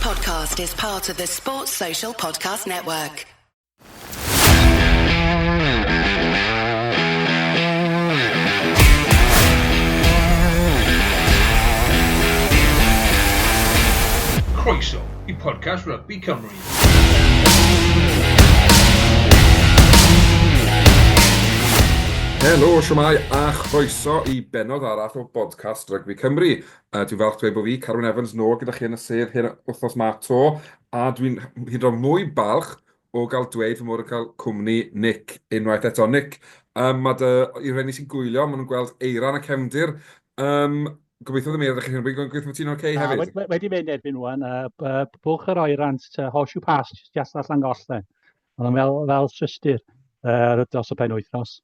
podcast is part of the Sports Social Podcast Network. Croeso i podcast Rugby Cymru. Helo, siwmai a chroeso i bennod arall o bodcast Rygbi Cymru. Dwi'n falch dweud bod fi, Carwyn Evans, nôl gyda chi yn y sedd hyn wythnos ma 'to, a dwi'n hyd yn oed mwy balch o gael dweud fy mod yn cael cwmni Nick unwaith eto. Nick, um, mae dy, i'r rheini sy'n gwylio, maen nhw'n gweld eira yn y cefndir. Um, gobeithio ddim eira ydych chi'n gobeithio bod ti'n oce Na, hefyd. wedi mynd erbyn wan. Bwch yr oerant, Horseshoe Pass, jyst tu allan Llangollen. Oedd o'n fel, fel Swistir dros y penwythnos.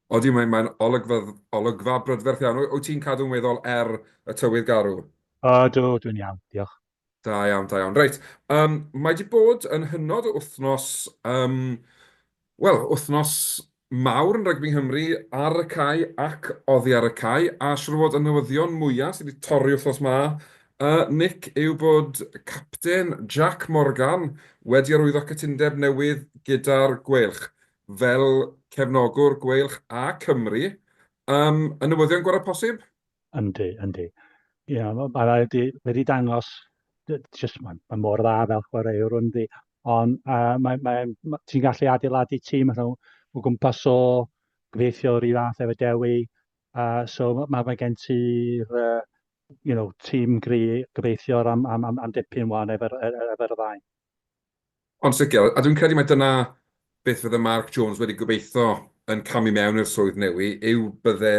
Odi, mae'n mae olygfa, olygfa brydferth iawn. Wyt ti'n cadw'n weddol er y tywydd garw? O, dw, dwi'n iawn, diolch. Da iawn, da iawn. Reit, um, mae wedi bod yn hynod o wythnos, um, wel, wythnos mawr yn rygbi Nghymru ar y cae ac oddi ar y cae, a siŵr o fod y newyddion mwyaf sydd wedi torri wythnos ma, Nick, yw bod capten Jack Morgan wedi arwyddo cytundeb newydd gyda'r Gweilch. Fel cefnogwr Gweilch a Cymru, um, y newyddion gorau posib? Yndi, yndi. Ie, yeah, mae wedi, wedi dangos, just, mae, mae mor dda fel chwaraewr yndi, ond uh, mae, mae, mae, ti'n gallu adeiladu tîm rhwng o gwmpas o gobeithio yr un fath efo Dewi, uh, so mae, mae gen ti'r uh, you know, tîm gry gobeithio am, am, am, am dipyn wan efo'r efo ddau. Ond sicr, a dwi'n credu mai dyna beth fydde Mark Jones wedi gobeithio yn camu mewn i'r swydd newi, yw bydde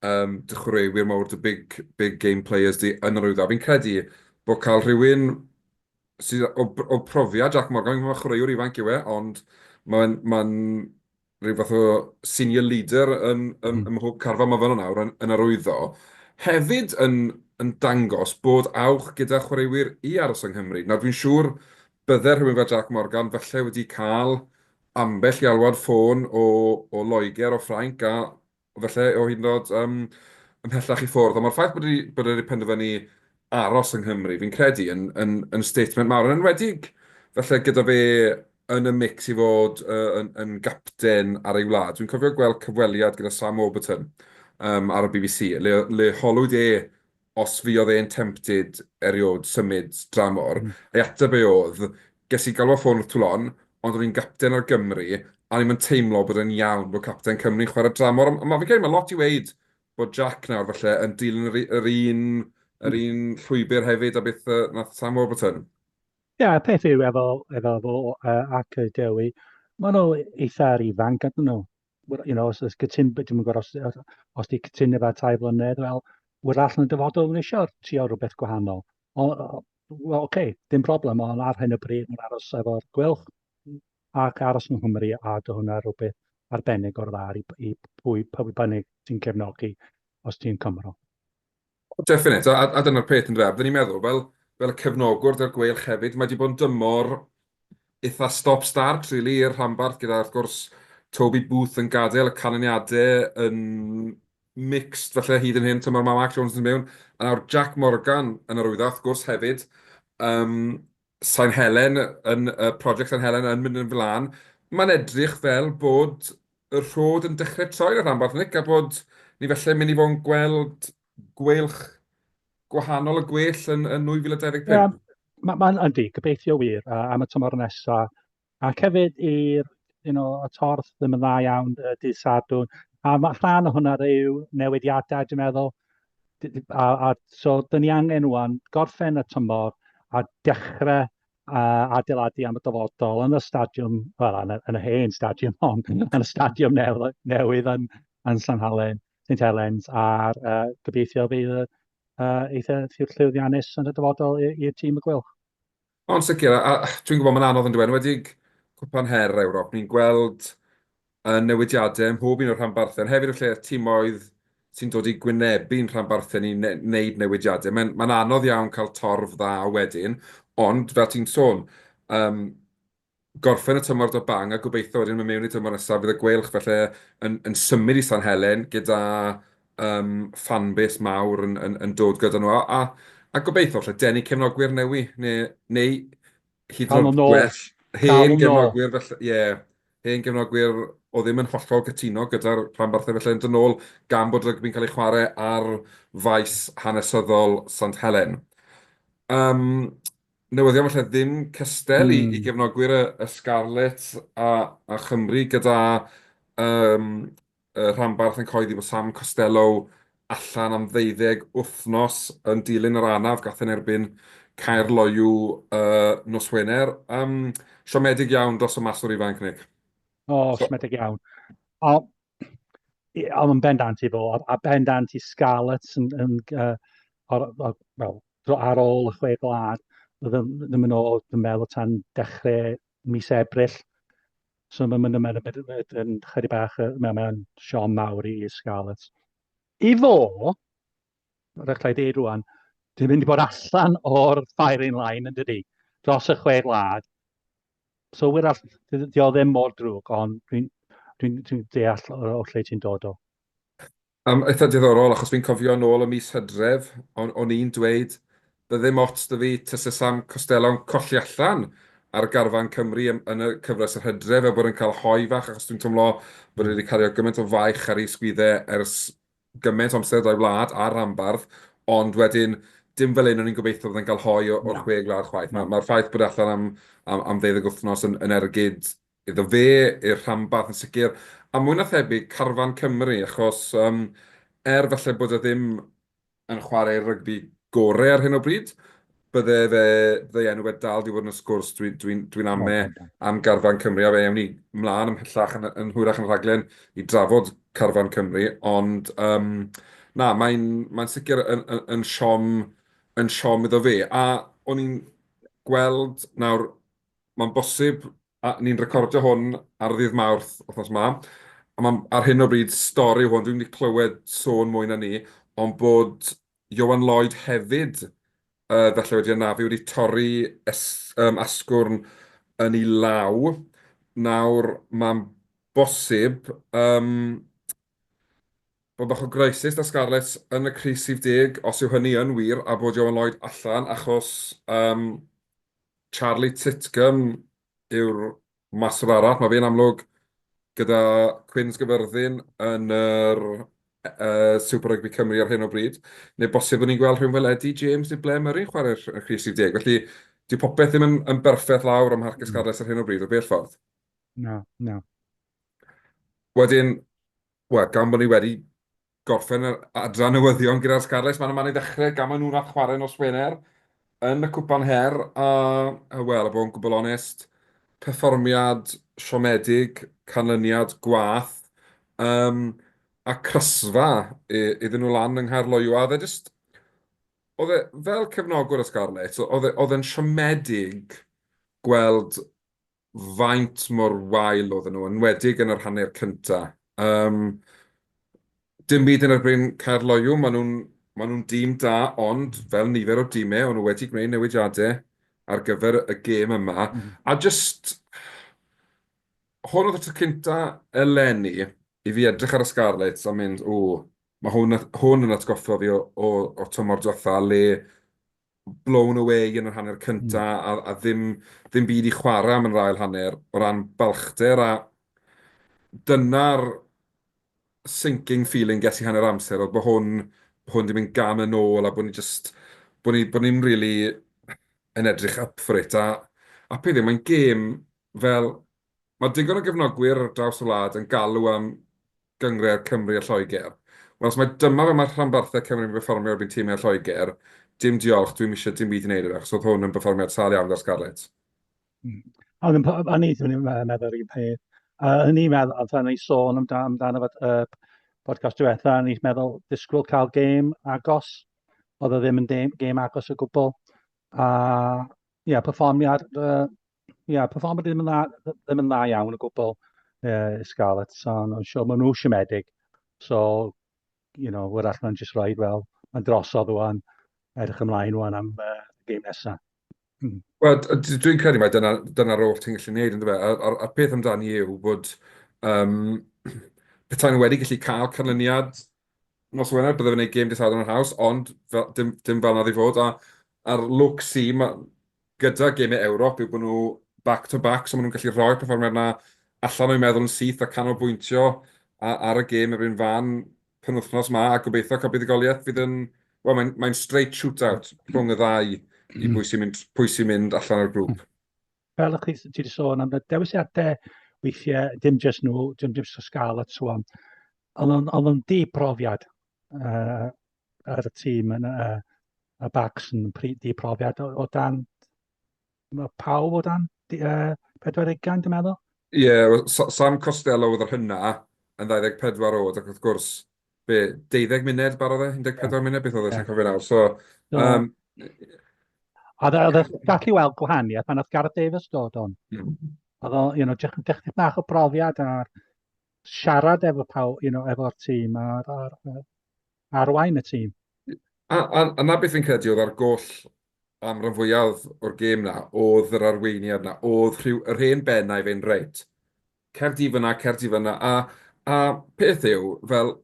um, dy chwaraewyr mawr, dy big, big game players di yn arwyddo. Fi'n credu bod cael rhywun sydd o, o profiad Jack Morgan, mae'n chwaraewr ifanc yw e, ond mae'n ma rhyw fath o senior leader yn, yn, ym mhob carfan mae fel nawr yn, yn arwyddo. Hefyd yn, yn dangos bod awch gyda chwaraewyr i aros yng Nghymru. Nawr dwi'n siŵr bydde rhywun fel Jack Morgan falle wedi cael ambell i alwad ffôn o, o Loegr, o Ffrainc a falle o hyd yn oed um, ymhellach i ffwrdd. Ond mae'r ffaith bod wedi, bod wedi penderfynu aros yng Nghymru, fi'n credu, yn, yn, yn statement mawr. Yn enwedig, falle gyda fe yn y mix i fod uh, yn, yn gapten ar ei wlad. Dwi'n cofio gweld cyfweliad gyda Sam Warburton um, ar y BBC, le, le holwyd e os fuodd e'n tempted eriôd symud dramor. Ei ateb e oedd, ges i galwad ffôn wrth Toulon, ond o'n i'n gapten ar Gymru, a o'n i'm yn teimlo bod e'n iawn bod capten Cymru'n chwarae dramor. A ma' fi'n credu mae lot i weud bod Jack nawr falle yn dilyn yr yr un yr un llwybr hefyd a beth yy nath Sam Warburton. Ie, y peth yw efo, efo fo uh, ac Dewi, maen nhw eitha ifanc, ydyn nhw. You know, os, os cytun, dwi'n gwybod os, os, os di cytundeb ar 3 flynedd, wel, wrach yn y dyfodol yn eisiau trio rhywbeth gwahanol. O, wel, oce, okay, dim problem, ond ar hyn o bryd mae'n aros efo'r Gweilch ac aros yng Nghymru a dy hwnna rhywbeth arbennig o'r dda i, i pwy, pwy bynnag ti'n cefnogi os ti'n Cymro. Definite, a, a dyna'r peth yn dweud. Byddwn ni'n meddwl, fel, fel y cefnogwr 'da'r Gweilch hefyd, mae wedi bod yn dymor eitha stop-start, really, i'r rhanbarth, gyda, wrth gwrs, Toby Booth yn gadael, y canlyniadau yn mixed, falle, hyd yn hyn, tymor mae Mark Jones yn mewn. A nawr Jack Morgan yn arwyddo, wrth gwrs, hefyd. Um, Sain Helen, yn, y prosiect Sain Helen yn mynd yn flaen. Mae'n edrych fel bod y rhod yn dechrau troi yn y rhanbarth, Nick, a bod ni falle mynd i fod yn gweld gweilch gwahanol y gwell yn, yn 2025. Yeah, mae'n ma, yndi, gobeithio wir, uh, am y tymor nesaf. Ac hefyd i'r, you know, y torth ddim yn dda iawn uh, dydd Sadwrn. A mae rhan o hwnna yw newidiadau, dwi'n meddwl. A, a, so, dyn ni angen rwan gorffen y tymor a dechrau a adeiladu am y dyfodol yn y stadiwm, wel, yn y, yn y hen stadiwm, ond yn y stadiwm newydd, newydd yn, yn San Helen, St Helens, a'r uh, gobeithio fydd uh, eitha llwyddiannus yn y dyfodol i'r tîm y Gweilch. Ond sicr, a, a dwi'n gwybod mae'n anodd yn dweud, enwedig Cwpan Her Ewrop, ni'n gweld y newidiadau ym mhob un o'r rhanbarthau, ond hefyd felly y timoedd sy'n dod i gwynebu'n rhanbarthau ni'n neud newidiadau. Mae'n mae'n anodd iawn cael torf dda wedyn, ond fel ti'n sôn, um, gorffen y tymor 'da bang a gobeithio wedyn mynd mewn i tymor nesaf fydd y Gweilch falle yn, yn symud i San Helen gyda um, fanbase mawr yn, yn, yn dod gyda nhw. A, a A gobeithio falle denu cefnogwyr newi, neu, neu hyd yn oed gwell, hen gefnogwyr felly, ie, yeah, hen gefnogwyr o ddim yn hollol cytuno gyda'r rhanbarthau felly yn dod nôl gan bod rygbi'n cael ei chwarae ar faes hanesyddol Sant Helen. Um, newyddion falle ddim cystel mm. i, i hmm. gefnogwyr y, y Scarlets a, a Chymru gyda um, y rhanbarth yn cyhoeddi bod Sam Costelow allan am ddeuddeg wythnos yn dilyn yr anaf gath yn erbyn Caerloyw uh, nos Wener. Um, siomedig iawn dros y maswr ifanc, Nick. O, oh, so, siomedig iawn. O, ond yn bendant i fo, a bendant i Scarlets yn, yn, uh, or, or, well, ar ôl y chwe gwlad, ddim, ddim yn ôl, dwi'n meddwl, tan dechrau mis Ebrill. So mae'n mynd yn, yn chydig bach, mae'n mae siom mawr i Scarlets. I fo, rhaid i ddeud rwan, dwi'n mynd i bod allan o'r firing line yn dydi, dros y chwe gwlad. So wyrach, di o ddim mor drwg, ond dwi'n dwi, dwi deall o, o lle ti'n dod o. Um, eitha diddorol, achos fi'n cofio nôl ym mis Hydref, o'n, o'n i'n dweud, bydde ddim ots 'da fi tase Sam Costelo'n colli allan ar garfan Cymru yn, yn y cyfres yr Hydref, fel bod yn cael hoe fach, achos dwi'n teimlo bod e wedi cario gymaint o faich ar ei sgwydde ers gymaint o amser da'i wlad a'r rhanbarth, ond wedyn dim fel un o'n i'n gobeithio byddai'n cael hoe o'r chwe gwlad chwaith. Mae'r ma ffaith bod e allan am, am, am ddeuddeg wythnos yn, yn ergyd iddo fe, i'r rhanbarth yn sicr, a mwy na thebyg carfan Cymru, achos um, er falle bod e ddim yn chwarae rygbi gorau ar hyn o bryd, bydde fe, bydde enw fe dal di fod yn y sgwrs, dwi'n dwi, dwi, dwi ame am garfan Cymru, a fe ewn ni mlaen ymhellach yn, yn hwyrach yn y rhaglen i drafod carfan Cymru, ond um, na, mae'n mae sicr yn, yn, yn, siom, yn siom iddo fe. A o'n i'n gweld nawr, mae'n bosib, a ni'n recordio hwn ar ddydd Mawrth wythnos 'ma, a mae'n ar hyn o bryd stori yw hwn, dwi'm 'di clywed sôn mwy na 'ny, ond bod Ioan Lloyd hefyd uh, falle wedi anafu, wedi torri es, um, asgwrn yn ei law. Nawr, mae'n bosib um, bod bach o crisis 'da Scarlets yn y crys rhif deg, os yw hynny yn wir, a bod Ioan Lloyd allan, achos um, Charlie Titcombe yw'r maswr arall. Mae fe'n amlwg gyda Cwins Gaerfyrddin yn yr uh, Super Rugby Cymru ar hyn o bryd. Neu bosib bod ni'n gweld rhywun fel Eddie James neu Blair Murray yn chwarae'r crys rhif deg. Felly, dyw popeth ddim yn, yn berffaith lawr ym Mharc y Scarlets ar hyn o bryd, o bell ffordd. Na, na. Wedyn, wel, gan bod ni wedi gorffen yr adran newyddion gyda'r Scarlets, mae'n man i ddechrau, gan maen nhw'n nath chwarae nos Wener yn y Cwpan Her, a, a wel, a bod yn gwbl onest, perfformiad siomedig, canlyniad gwath, um, a crysfa iddyn nhw lan yng Nghaerloyw, a oedd e jyst, oedd e, fel cefnogwr y Scarlets, oedd e, oedd e'n siomedig gweld faint mor wael oedden nhw, yn enwedig yn yr hanner cynta. Um, dim byd yn erbyn Caerloyw, maen nhw'n maen nhw'n dîm da, ond fel nifer o dîmau, o'n nhw wedi gwneud newidiadau ar gyfer y gêm yma. Mm. A just, hwn oedd y tro cynta eleni i fi edrych ar y Scarlets a mynd, o, mae hwn, hwn yn atgoffa fi o, o, o tymor diwetha le blown away yn yr hanner cynta mm. a, a ddim, ddim byd i chwarae am yr ail hanner o ran balchder a dyna'r sinking feeling ges i hanner amser oedd bod hwn, hwn di mynd gam yn ôl a bod ni just, bod ni, bod ni'n really yn edrych up for it a, a peth yw, mae'n gêm fel Mae digon o gefnogwyr ar draws y wlad yn galw am gynghrair Cymru a Lloegr. Wel, os mai dyma fel mae rhanbarthau Cymru'n perfformio erbyn timau Lloegr, dim diolch, dwi'm eisiau dim byd i wneud â fe, achos oedd hwn yn berfformiad sâl iawn 'da'r Scarlets. Ond o'n i ddim yn meddwl yr un peth. A o'n i'n meddwl, oedd o'n i sôn amdano, amdano fod y podcast diwetha, o'n i'n meddwl disgwyl cael gêm agos. Oedd o ddim yn gêm agos o gwbl. A ie, yeah, perfformiad uh, Ie, yeah, perfformiad ddim yn dda, ddim yn dda iawn o gwbl uh, Scarlets, so I'm sure maen nhw siomedig. So, you know, wrach mae'n just rhaid, wel, mae'n drosodd wan, edrych ymlaen wan am uh, gêm nesaf. Mm. Wel, dwi'n credu mai dyna, dyna'r oll ti'n gallu gwneud, ynddo fe? A'r, a'r, a'r peth amdani yw bod um, petai nhw wedi gallu cael canlyniad nos Wener, bydde fe'n gwneud gêm dydd Sadwrn yn haws, ond fel, dim, dim fel 'na i fod. A a'r lwc sy ma, gyda gemau Ewrop yw bod nhw back to back, so maen nhw'n gallu rhoi'r perfformiad 'na allan o'u meddwl yn syth a canolbwyntio ar y gêm erbyn fan penwythnos 'ma, a gobeithio cael buddugoliaeth fydd yn... Wel, mae'n mae straight shootout rhwng y ddau i pwy sy'n mynd, pwy sy'n mynd allan o'r grŵp. Fel ych chi ti wedi sôn am y dewisiadau weithiau, dim jyst nhw, dim jyst y Scarlets rwan, ond o'n di-brofiad uh, ar y tîm yn, uh, y backs yn di-profiad o, o dan, mae pawb o dan uh, 40, dwi'n meddwl? Ie, yeah, Sam Costello oedd yr hynna yn 24 oed, ac wrth gwrs, be, 12 munud barodd e? 14 yeah. munud, beth oedd e, yeah. cofio nawr. So, so um, a oedd e gallu weld gwahaniaeth pan oedd Gareth Davies dod on. Oedd o, you know, dechrau bach o brofiad ar siarad efo pawb, you know, efo'r tîm a'r, ar, ar, arwain y tîm. A, a, a na beth fi'n credu oedd ar goll am ran fwyaf o'r gêm na, oedd yr arweiniad na, oedd rhyw, yr hen bennau fe'n reit. Cer di fyna, cer di fyna, a, a peth yw, fel,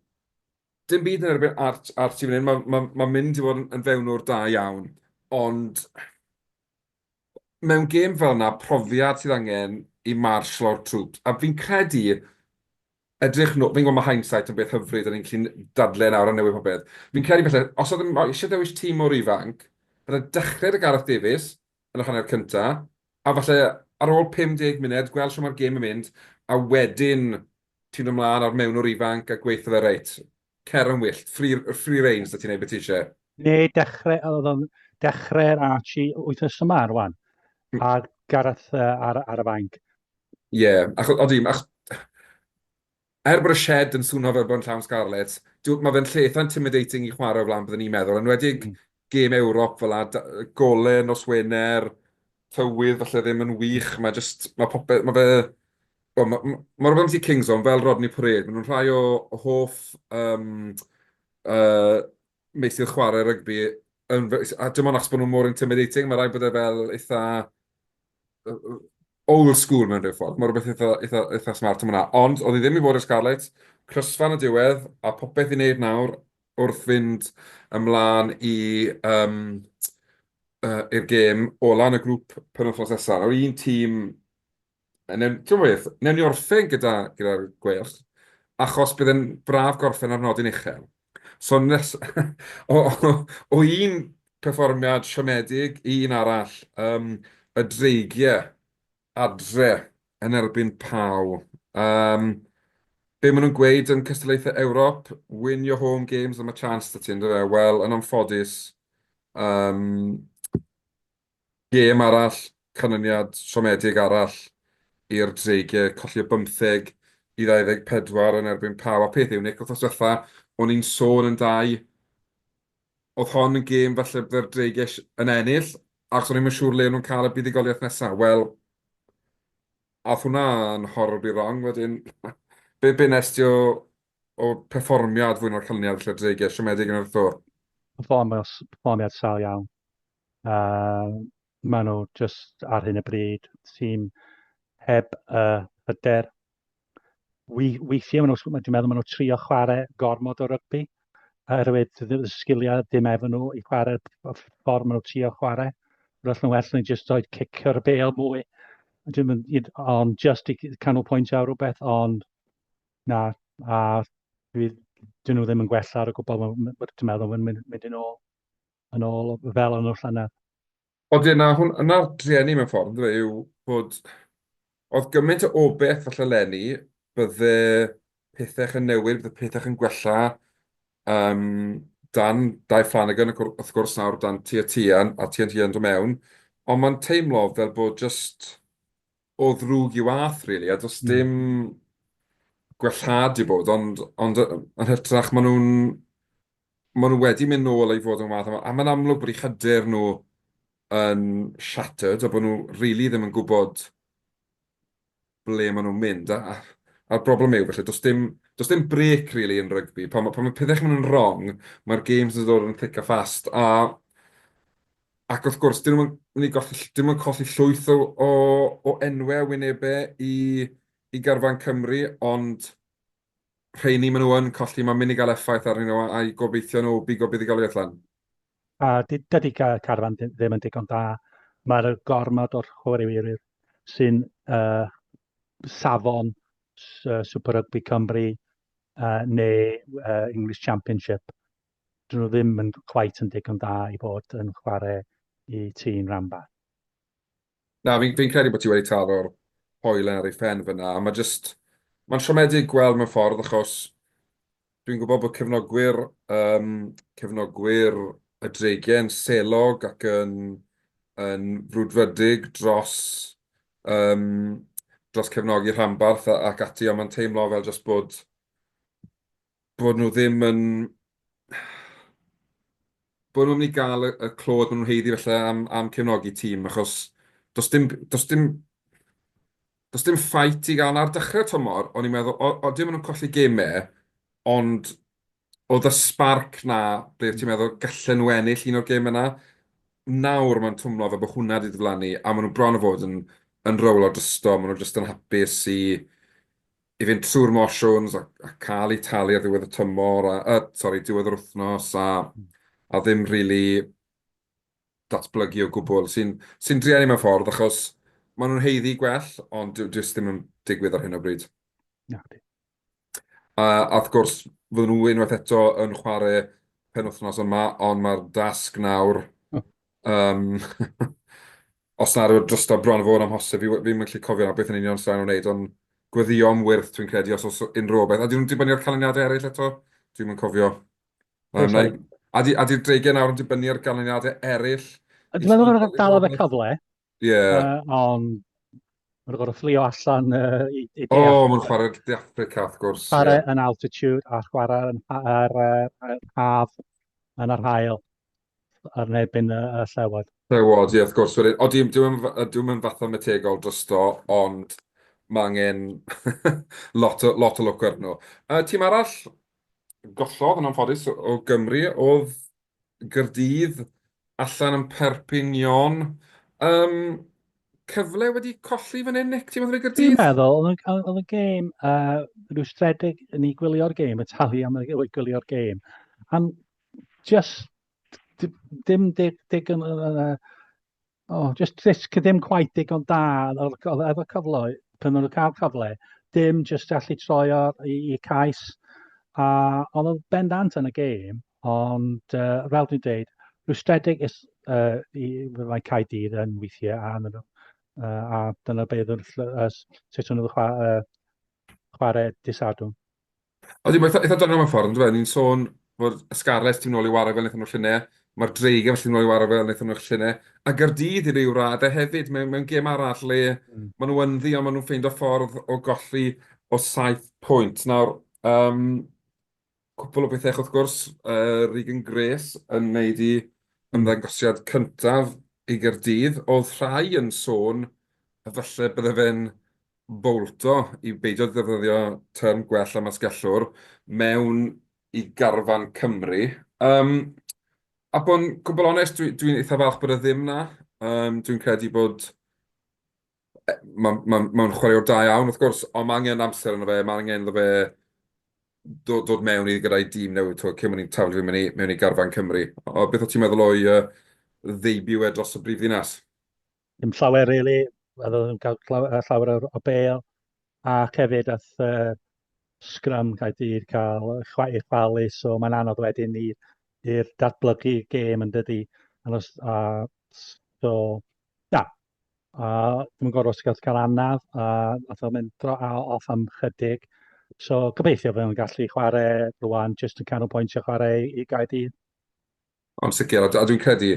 dim byd yn erbyn Art, Archie fan hyn, mae'n ma, ma mynd i fod yn, yn fewnwr da iawn, ond mewn gêm fel yna, profiad sydd angen i marshalo'r troops. A fi'n credu, edrych nôl, fi'n gwybod mae hindsight yn beth hyfryd, a ni'n gallu dadle nawr a newid popeth. Fi'n credu falle, os oedd eisiau dewis tîm mor ifanc, bydde dechrau 'da Gareth Davies yn y hanner cynta, a falle ar ôl 50 munud, gweld shwt mae'r gêm yn mynd, a wedyn ti'n dod mlaen â'r mewnwr ifanc a gweithio fe reit, cer yn wyllt, free, free reins 'da ti'n neud beth ti eisiau. Neu dechrau, oedd o'n dechrau'r Archie wythnos yma rwan, a Gareth uh, ar, ar y fainc. Ie, yeah, achos, odi, achos, er bod y shed yn swno fel bod yn llawn Scarlets, mae fe'n lle eitha intimidating i chwarae o flaen byddwn ni'n meddwl, enwedig gêm Ewrop fel 'na, gole nos Wener, tywydd falle ddim yn wych, mae jyst, mae popeth, mae fe, wel, mae ma, ma rhywbeth ambiti Kingzone, fel Rodney Parade, maen nhw'n rhai o hoff um, uh, meysydd chwarae rygbi, yn, a dim ond achos bod nhw mor intimidating, mae rhaid bod e fel eitha old school mewn rhyw ffordd. Mae rhywbeth eitha, eitha, eitha smart am hwnna. Ond oedd hi ddim i fod i'r Scarlets, crysfa yn y diwedd, a popeth i wneud nawr wrth fynd ymlaen i, um, uh, i'r gêm ola yn y grŵp penwythnos nesaf. Nawr, un tîm... Newn, ti'n gwybod beth, newn ni orffen gyda, gyda'r Gweilch, achos bydd yn braf gorffen ar nodyn uchel. So nes, o, o, o un perfformiad siomedig i un arall, um, y Dreigiau adre yn erbyn Pau. Um, be maen nhw'n gweud yn cystadlaethau Ewrop? Win your home games and mae chance 'da ti, yndyfe? Wel, yn anffodus, um, gêm arall, canlyniad siomedig arall i'r Dreigiau, colli o bymtheg i 24 yn erbyn Pau. A peth yw, Nick, wythnos diwetha, o'n i'n sôn yn dau, oedd hon yn gêm falle bydde'r Dreigiau yn ennill, achos o'n i'm yn siŵr le o'n nhw'n cael y buddugoliaeth nesaf. Wel, ath hwnna'n horribly wrong wedyn. Be, be nes ti o, o perfformiad fwy na'r canlyniad felly'r Dreigiau, siomedig yn yr tho? Perfformiad, perfformiad sal iawn. Uh, maen nhw just ar hyn o bryd, tîm heb uh, hyder. Weithiau, maen nhw, dwi'n meddwl maen nhw trio chwarae gormod o rygbi, oherwydd y sgiliau dim efo nhw i chwarae'r ffordd maen nhw trio chwarae. Rwy'n nhw well nhw'n just oed cicio'r bêl mwy. Dwi'n mynd, ond just i canolbwyntio ar rhywbeth, ond na, a dwi, dyn nhw ddim yn gwella ar y gwbl, dwi'n meddwl mae'n mynd, mynd yn ôl yn ôl fel o'n nhw llynedd. Ond ie, na, hwn, na'r drueni mewn ffordd, yndyfe, yw bod... Oedd gymaint o obaith falle 'leni, bydde pethau yn newid, bydde pethau yn gwella, um, dan Dai Flanagan, wrth gwrs nawr, dan Tiatian, a Tiatian dod mewn, ond mae'n teimlo fel bod jyst o ddrwg i wath, really, a does dim gwellhad i bod, ond, ond yn hytrach maen nhw'n maen nhw wedi mynd nôl i fod yn wath, a mae'n amlwg bod eu hyder nhw yn shattered, a bod nhw really ddim yn gwybod ble maen nhw'n mynd. A, a'r broblem yw, felly, does dim, does dim break really yn rygbi. Pan, pan mae pethau'n mynd yn wrong, mae'r games yn dod yn thick a fast. A, ac wrth gwrs, dyn nhw'n mynd i golli, dyn nhw'n colli llwyth o, o, o enwau wynebau i, i garfan Cymru, ond rheini maen nhw yn colli, mae'n mynd i gael effaith arnyn nhw a'i gobeithio nhw bigo buddugoliaeth lan. A dydy carfan ddim yn digon da. Mae'r gormod o'r chwaraewyr sy'n uh, safon Super Rugby Cymru uh, neu uh, English Championship. Dyn nhw ddim yn quite yn digon da i bod yn chwarae i tîm rhanbarth. Na, fi'n fi credu bod ti wedi taro'r hoelen ar ei phen fyna, a mae jyst... Mae'n siomedig gweld mewn ffordd, achos dwi'n gwybod bod cefnogwyr, um, cefnogwyr y Dreigiau yn selog ac yn, yn frwdfrydig dros, um, dros cefnogi rhanbarth ac ati, ond mae'n teimlo fel jyst bod, bod nhw ddim yn... bod nhw'n mynd i gael y, y clod maen nhw'n haeddu felly am, am cefnogi tîm, achos does dim, does dim, does dim fight i gael ar dechrau tymor, o'n i'n meddwl, o, o dim nhw'n colli gemau, ond oedd y sparc na, ble ti'n meddwl gallen nhw ennill un o'r gemau yna. Nawr mae'n twmlo fel bod hwnna wedi diflannu, a maen nhw bron o fod yn, yn rowlo drosto, maen nhw jyst yn hapus i, i fynd trwy'r motions a, a cael eu talu ar ddiwedd y tymor, a, uh, sorry, diwedd yr wythnos, a, a ddim really datblygu o gwbl, sy'n sy drueni mewn ffordd, achos maen nhw'n haeddu gwell, ond jyst ddim yn digwydd ar hyn o bryd. Na, di. A, a wrth gwrs, fydden nhw unwaith eto yn chwarae penwythnos yma, ond mae'r dasg nawr Um, os na rhywbeth drosto bron o fod yn amhosib, fi, fi'n gallu cofio na beth yn union sy'n wneud, ond gweddio am wyrth dwi'n credu os oes unrhyw beth. A dyn nhw'n dibynnu ar canlyniadau eraill eto? Dwi'n yn cofio. Um, na, a di, a di'r dreigiau nawr yn dibynnu ar ganlyniadau eraill? Dwi'n meddwl bod nhw'n dal efo cyfle. Ie. Yeah. Uh, ond maen nhw'n gorfod fflio allan uh, i, i De O, oh, maen nhw'n chwarae De Africa, wrth gwrs. Chwarae yeah. yn altitude a chwarae yn, ar, ar, haf yn yr hael ar erbyn y, y llewod. Llewod, ie, wrth gwrs. Wedyn, o, dwi'n dwi dwi yn fathemategol drosto, ond mae angen lot o, lot o lwc arno. Uh, tîm arall, gollodd yn anffodus o Gymru, oedd Gaerdydd allan yn Perpignan. Um, cyfle wedi colli fan hyn, Nick, ti'n meddwl i Gaerdydd? Dwi'n meddwl, oedd y gêm, uh, rwystredig ni gwylio'r gêm, y talu am gwylio'r gêm. And just dim digon, uh, oh, just, just ddim quite digon da, oedd efo cyfle, pan nhw'n cael cyfle, dim just allu troi o'r i, i cais, a oedd o'n bendant yn y gêm, ond uh, fel dwi'n dweud, rwystredig is, uh, i, mae Caerdydd yn weithiau, a, nhw, uh, a dyna beth oedd uh, sut o'n nhw'n chwarae, uh, chwarae disadwn. Ydy, mae'n eitha, eitha doniol mewn ffordd, yndyfe? Ni'n sôn bod y Scarlets 'di mynd nôl i ware fel wnaethon nhw llynedd, mae'r Dreigiau felly nôl i ware fel wnaethon nhw llynedd, a Gaerdydd i ryw raddau hefyd mewn, mewn gêm arall le mm. maen nhw ynddi, ond maen nhw'n ffeindo ffordd o golli o 7 pwynt. Nawr, um, cwpl o bethau wrth gwrs, uh, Regan Grace yn wneud i ymddangosiad cyntaf i Gaerdydd. Oedd rhai yn sôn falle bydde fe'n bolto, i beidio defnyddio term gwell am asgellwr, mewn i garfan Cymru. Um, a bod yn gwbl onest, dwi'n dwi eitha falch bod e ddim na. Um, dwi'n credu bod mae'n ma, ma, ma chwaraewr da iawn, wrth gwrs, ond mae angen amser yno fe, mae angen iddo fe dod, dod mewn i gyda'i dîm newydd, twel, cyn bod ni'n taflu fe mewn i, mewn i garfan Cymru. O, beth o ti'n meddwl o'i uh, ddebut e dros y brif ddinas? Dim llawer, really. Oedd o'n cael llawer o, o bel. Ac hefyd, ath uh, sgrym Caerdydd cael ei chwalu, so mae'n anodd wedyn i'r datblygu gêm yn dydy. Anos, a, so, na. A dwi'n gorfod os gael cael anaf, a nath o'n mynd dro, a off am chydig. So gobeithio fydd o'n gallu chwarae rwan, jyst yn canolbwyntio chwarae i Gaerdydd. Ond sicr, a, a dwi'n credu,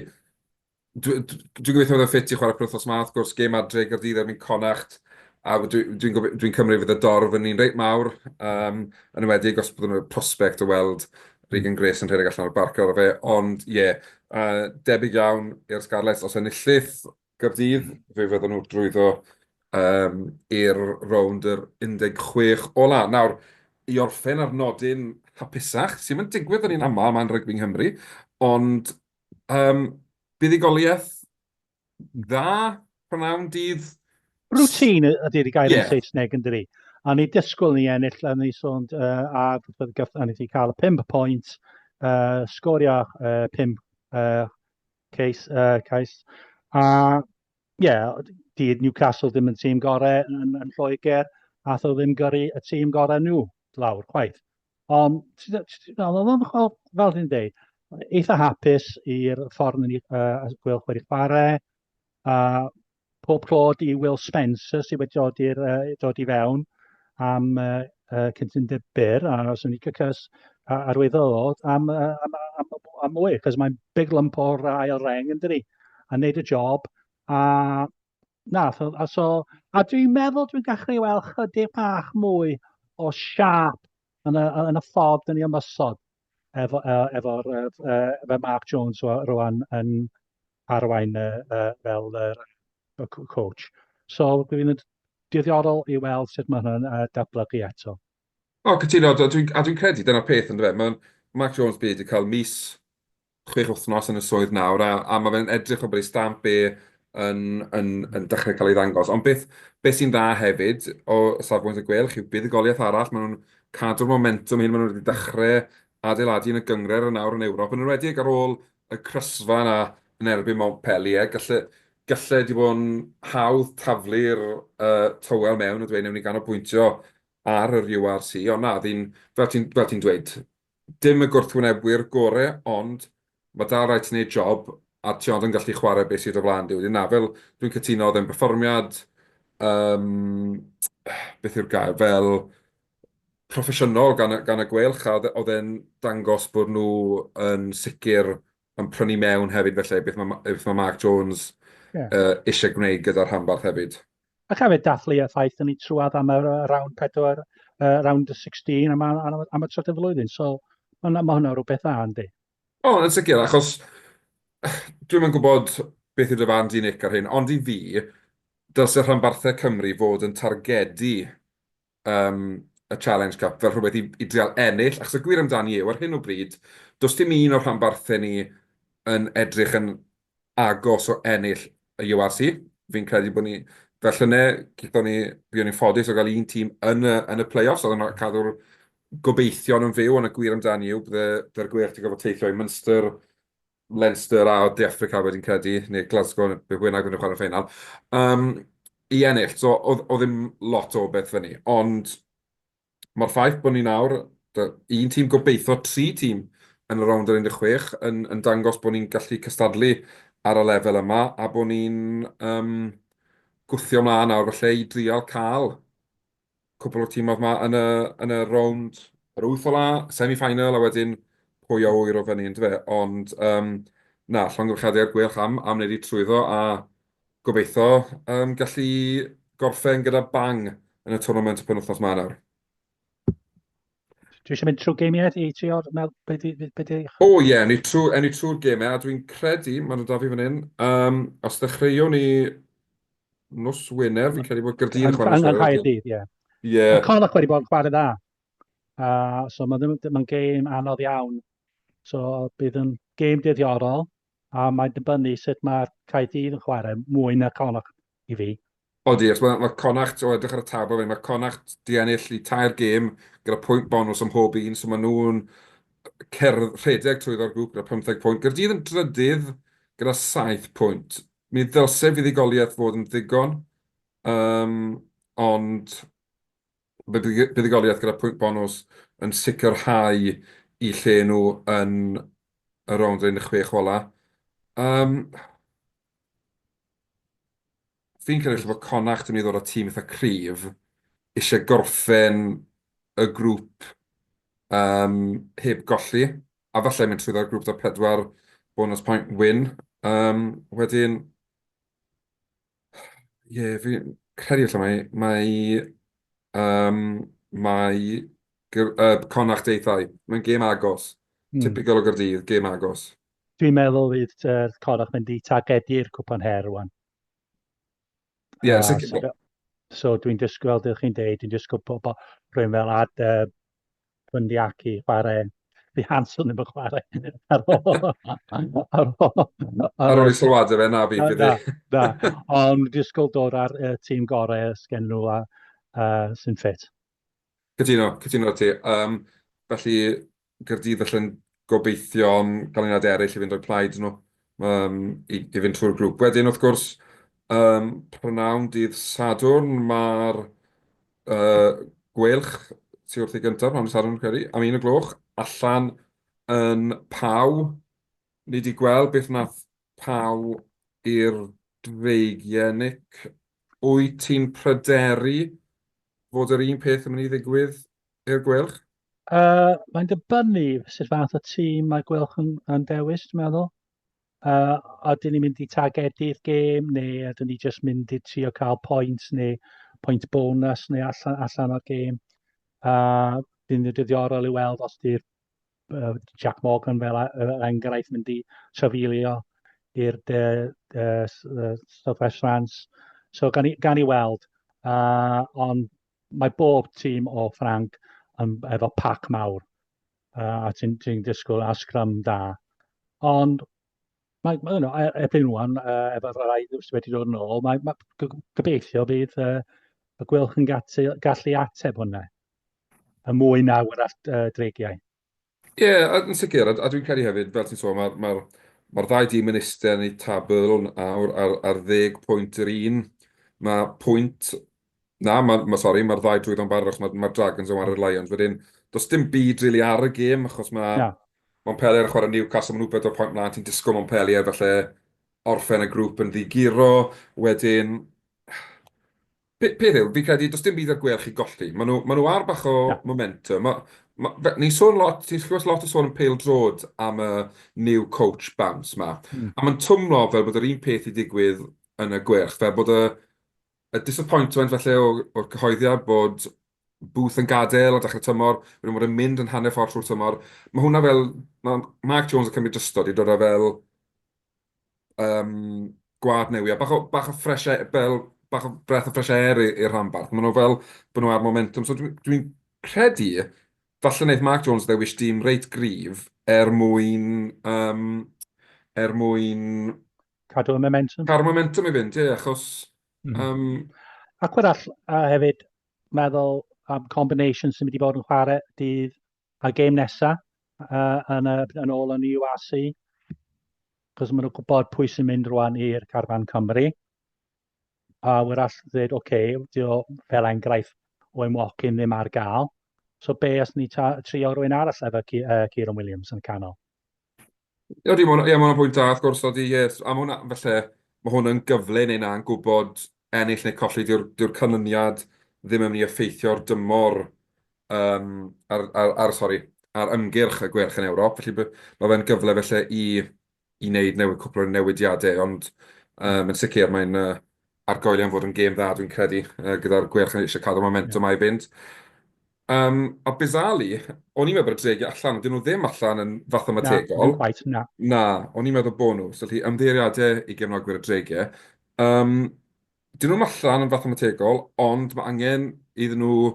dwi'n dwi, dwi gobeithio fydd o'n ffit i chwarae penwythnos 'ma, wrth gwrs, gêm adre i Gaerdydd erbyn Connacht, a dwi'n dwi, dwi, dwi cymryd fydd y dorf yn un reit mawr, um, yn enwedig os byddwn nhw'n prospect o weld Regan Grace yn rhedeg allan o'r barc ar fe, ond ie, yeah, uh, debyg iawn i'r Scarlets, os enillith Gaerdydd, fe fydden nhw drwyddo um, i'r rownd yr 16 ola. Nawr, i orffen ar nodyn hapusach, sy'n mynd digwydd yn un aml mae'n rygbi Nghymru, ond um, buddugoliaeth dda, prynawn dydd... Routine ydy'r gair yeah. yn Saesneg yn dydi. A ni disgwyl ni ennill, a ni sôn, a a ni wedi cael 5 pwynt, sgorio 5 case, cais. A ie, yeah, di Newcastle ddim yn tîm gorau yn Lloegr, a o ddim gyrru y tîm gorau nhw lawr, chwaith. Ond, fel, fel dwi'n dweud, eitha hapus i'r ffordd ni Gweilch wedi chwarae, a pob clod i Will Spencer sydd wedi dod, i'r, dod i fewn am cytundeb byr, a os o'n i'n cys arwyddo ddod am, am, am, am mwy, cos mae'n big lump o'r ail reng yn dydi, a wneud y job, a na, so, a, so, a dwi'n meddwl dwi'n gallu weld chydig bach mwy o siap yn y ffordd dyn ni ymosod efo, efo'r efo Mark Jones rwan yn arwain fel yr coach. So dwi'n diddorol i weld sut mae hwnna'n datblygu eto. O, cytuno, a dwi'n dwi credu dyna'r peth yn dweud. Mae Mark Jones byd wedi cael mis 6 wythnos yn y swydd nawr, a mae fe'n edrych o bod ei stamp e yn dechrau cael ei ddangos. Ond beth sy'n dda hefyd o safbwynt y Gweilch yw buddugoliaeth arall. Maen nhw'n cadw'r momentum hyn, maen nhw wedi dechrau adeiladu yn y gynghrair yn nawr yn Ewrop, yn enwedig ar ôl y crysfa yna yn erbyn Montpellier. Galle di bod yn hawdd taflu'r tywel mewn a dweud newn ni ganolbwyntio ar yr URC, ond na, ddyn, fel ti'n dweud, dim y gwrthwynebwyr gore, ond mae dal rhaid ti wneud job a ti ond yn gallu chwarae beth sydd o flaen di. Wedyn na, fel dwi'n cytuno, oedd e'n berfformiad, beth yw'r gair, fel proffesiynol gan y Gweilch, a oedd e'n dangos bod nhw yn sicr yn prynu mewn hefyd felly, beth mae Mark Jones eisiau gwneud gyda'r rhanbarth hefyd. A hefyd dathlu y ffaith yn ni trwad am y round 4, round 16 am y trydydd flwyddyn. So mae ma hwnna rhywbeth dda, yndi? O, yn sicr, achos dwi'm yn gwybod beth yw dy farn di, Nick, ar hyn, ond i fi, dylse rhanbarthau Cymru fod yn targedu y Challenge Cup fel rhywbeth i drial ennill, achos y gwir amdani yw, ar hyn o bryd, does dim un o'r rhanbarthau ni yn edrych yn agos o ennill y URC. Fi'n credu bod ni, fel llynedd, gaethon ni, buon ni'n ffodus o gael un tîm yn y play-offs, oedd yn cadw'r gobeithion yn fyw, ond y gwir amdani yw, bydde'r Gweilch wedi gorfod teithio i Munster, Leinster a De Affrica wedyn credu, neu Glasgow, neu beth bynnag yn chwarae'r ffeinal, i ennill. So oedd ddim lot o beth fyny. Ond mae'r ffaith bod ni nawr, un tîm gobeithio, tri tîm yn y rownd yr 16 yn dangos bod ni'n gallu cystadlu ar y lefel yma a bod ni'n gwthio mlaen nawr felly i drial cael cwpl o'r tîmoedd 'ma yn y rownd yr wyth ola, semi-final, a wedyn pwy a ŵyr o fyny, yndyfe? Ond na, llongyfarchiadau i'r Gweilch am wneud i trwyddo a gobeithio gallu gorffen gyda bang yn y tournament y penwythnos 'ma nawr. Dwi eisiau mynd trwy geimiau i trio meddwl be di... Be di... O ie, ni trwy, ewn ni trwy'r gemau, a dwi'n credu, maen nhw 'da fi fan hyn, os ddechreuwn ni nos Wener, fi'n credu bod Gaerdydd yn chwarae nos Wener. Yng Nghaerdydd, ie. Ie. Mae Connacht wedi bod yn chwarae dda. So mae'n ma gêm anodd iawn. So bydd yn gêm diddorol, a mae'n dibynnu sut mae'r Caerdydd yn chwarae mwy na Connacht i fi. Odi, os mae Connacht, o edrych ar y tabl fan, mae Connacht di ennill i tair gêm gyda pwynt bonws am mhob un, so maen nhw'n rhedeg trwyddo'r grŵp gyda 15 pwynt. Gaerdydd yn drydydd gyda 7 pwynt. Mi ddylse fuddugoliaeth fod yn ddigon, ond buddugoliaeth gyda pwynt bonws yn sicrhau i lle nhw yn y rownd 16 ola. Fi'n credu falle bod Connacht yn mynd i ddod â tîm eitha cryf, eisiau gorffen y grŵp heb golli, a falle mynd trwyddo'r grŵp 'da pedwar bonus point win. Wedyn, ie, yeah, fi'n credu falle mae Connacht eithaf. Mae'n gêm agos. Typical o Gaerdydd, gêm agos. Dwi'n meddwl fydd Connacht mynd i targedu'r cwpan her rwan. Ie, yeah, so, so dwi'n disgwyl, fel dych chi'n deud, dwi'n disgwyl bod rhywun fel Ad Bundee Aki chwarae, fi Hanson ddim yn chwarae ar ôl i sylwadau fe, na fi, bydd. Na, na, ond disgwyl dod ar tîm gorau sgen nhw a sy'n ffit. Cytuno, cytuno ti. Um, felly, Gaerdydd felly'n gobeithio am ganlyniad eraill i fynd o'i plaid nhw um, i, i fynd trwy'r grŵp. Wedyn, wrth gwrs, um, prynawn dydd Sadwrn, mae'r uh, Gweilch sy'n wrth ei gyntaf, prynawn dydd Sadwrn, credu, am un o gloch, allan yn Pau. Ni wedi gweld beth wnaeth Pau i'r Dreigiau, Nick. Wyt ti'n pryderu fod yr un peth yn mynd i ddigwydd i'r Gweilch? Uh, mae'n dibynnu sut fath o tîm mae Gweilch yn, yn dewis, dwi'n meddwl. Uh, ydyn ni'n mynd i targedu'r gêm neu ydyn ni jyst mynd i trio cael pwynt neu pwynt bonus neu allan, allan o'r gêm. Uh, Fydd yn ddiddorol i weld os di'r uh, Jack Morgan fel enghraifft mynd i trafeilio i'r de, uh, South West France. So gan i, gan i weld. Uh, ond mae bob tîm o Ffranc yn, efo pac mawr. Uh, a ti'n ti disgwyl a scrum da. Ond mae, mae, you know, e, erbyn rwan, uh, efo rhai sydd wedi dod yn ôl, mae, mae gobeithio bydd uh, y Gweilch yn gallu, gallu ateb hwnna. Y mwy na wrach uh, dreigiau. Ie, yeah, yn sicr, a, a dwi'n credu hefyd, fel ti'n sôn, mae'r ma, ma, ma ddau dîm yn eistedd yn eu tabl nawr ar, ar ddeg pwynt yr un. Mae pwynt... Na, ma, ma, sori, mae'r ddau drwyddo'n barod achos mae'r ma Dragons yn ware'r Lions. Wedyn, does dim byd really ar y gêm achos mae yeah. Montpellier yn chwarae Newcastle, maen nhw bedwar pwynt mlaen, ti'n disgwyl Montpellier falle orffen y grŵp yn ddiguro. Wedyn, Peth yw, fi'n credu, does dim byd ar Gweilch i golli. Maen nhw, maen nhw ar bach o yeah. momentum. Ma, ma, ni'n sôn lot, ti'n clywed lot o sôn yn pêl-droed am y new coach bounce ma. A mae'n twmlo fel bod yr un peth i digwydd yn y Gweilch, fel bod y, y disappointment falle o'r, or cyhoeddiad bod Booth yn gadael ar dechrau tymor, wedyn bod yn mynd yn hanner ffordd trwy'r tymor. Mae hwnna fel, mae Mark Jones yn cymryd drosto, di dod â fel um, gwlad newi, a bach o, bach o fresh air, fel, bach o breath of fresh air i'r rhanbarth. Maen nhw fel bod nhw ar momentum. So dwi'n dwi credu, falle wneud Mark Jones ddewis dîm reit gryf er mwyn, um, er mwyn... Cadw y momentum. Cadw momentum i fynd, ie, achos... Mm. Um, Ac wrach, a hefyd, meddwl am combination sy'n mynd i fod yn chwarae dydd a gêm nesa uh, yn, y, yn ôl yn URC, cos maen nhw'n gwybod pwy sy'n mynd rwan i'r carfan Cymru. A wrach ddweud, oce, okay, dio fel enghraifft Owen Watkin ddim ar gael. So be os ni trio rhywun arall efo Kieran Williams yn y canol? Ydy, mae hwnna, ie, ma hwnna'n pwynt da, wrth gwrs, ydy, ie. A mae hwnna, falle, mae hwn yn gyfle neu na'n gwybod ennill neu colli, dyw'r dyw canlyniad ddim yn mynd i effeithio'r dymor um, ar, ar, ar, sori, ar ymgyrch y Gweilch yn Ewrop, felly mae fe'n gyfle felly i, i wneud newid, cwpl o newidiadau, ond um, yn sicr mae'n uh, argoeli am fod yn gêm dda, dwi'n credu, uh, gyda'r Gweilch yn eisiau cadw momentum yeah. i fynd. Um, a bizarrely, o'n i'n meddwl bod y Dreigiau allan, ond dyn nhw ddim allan yn fathemategol. Na, ddim quite, na. Na, o'n i'n meddwl bod nhw. So, felly, ymddiheuriadau i gefnogwyr y Dreigiau. Um, dyn nhw'm allan yn fathemategol, ond mae angen iddyn nhw